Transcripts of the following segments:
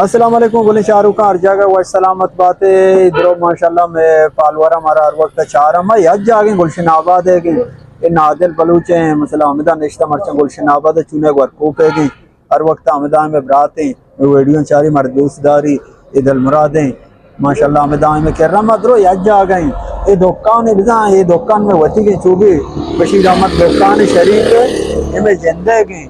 السلام علیکم گلیں چاروکاں، ہر جاگہ وش سلامت باتے۔ درو ماشاءاللہ مئے فالوور ہمارا ہر وقت چار ہم یک جاگہ گلشن آباد ہے کہ اے نادل بلوچ ہیں، مثلا ہمدا نشتہ مرچاں گلشن آباد ہے، چونے گورکوپ ہے کہ ہر وقت ہمدا میں برات ہیں، میں ویڈیو چاری مر دوست داری، اے دل مراد ہیں۔ ماشاءاللہ ہمدا میں کرا ما درو یک جاگہ ہیں۔ اے دکان ہے بزاں، اے دکان میں وتی گئے چوبی بشیر احمد دکان شریک ہے، اے میں جندے گئے۔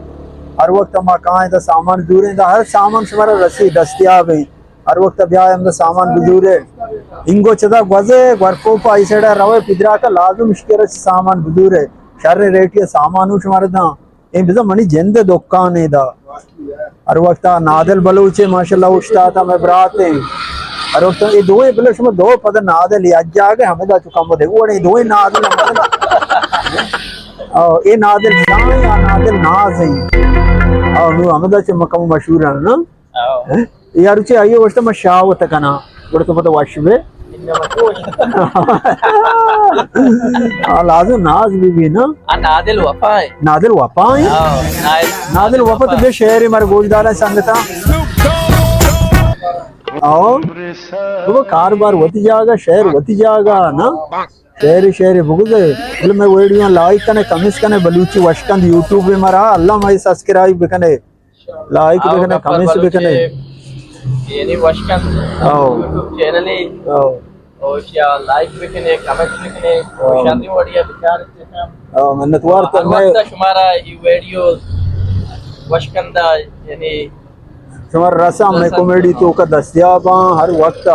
ہر وقت ما کائیں تا سامان دوریں تا ہر سامان شمارا رسی دستیاب ہیں۔ ہر وقت بیا ہم سامان بزورے۔ انگو چدا گوزے، گورکوپا ای سائیڈا روے، پدراکا لازم اشکر سامان بزورے۔ شر ریٹی سامان ہوں شمارا داں۔ اے بزاں منی جند دکان ہے دا۔ ہر وقت نادل بلوچ ہے، ماشاءاللہ استاد ہمیں برات ہیں۔ ہر وقت اے دوئے بلے شما دو پد نادل یک جاگہ ہمیں دا چکا مدے۔ وہ اے دوئے نادل ہمیں دا۔ او، اے نادل شاہ یا نادل ناز ہیں۔ او، نو ہمیں دا چھ مکم مشہور ہیں نا۔ ہاں۔ ہیں؟ یار چی آئیے وشتا ما شاہ وت کنا۔ گڑا تو پتہ وش بے۔ آ، لازم ناز بی بی نا۔ آ، نادل وفا ہے۔ نادل وفا ہے؟ ہاں، نادل، نادل وفا تو بے شعر مر گوشدار ہے سنگتا۔ آؤ۔ تو کاروبار وتی جاگہ، شعر وتی جاگہ نا۔ شعر، شعر بگزے۔ بلے میں ویڈیو لائک کنے، کمنٹس کنے، بلوچی وشکند یوٹیوب پہ مرا، اللہ میں سبسکرائب بکنے۔ لائک بکنے، کمنٹس بکنے۔ یعنی وشکند۔ او۔ یوٹیوب چینل ہے۔ او۔ او شیا لائک بکنے، کمنٹس بکنے۔ او۔ شاندی وڑیا بچار۔ او، منتوار تو ہر میں وقت شمارا یہ ویڈیو وشکندا، یعنی شمار رسا میں کمنٹس کامیڈی تو کا دستیاب ہاں ہر وقت۔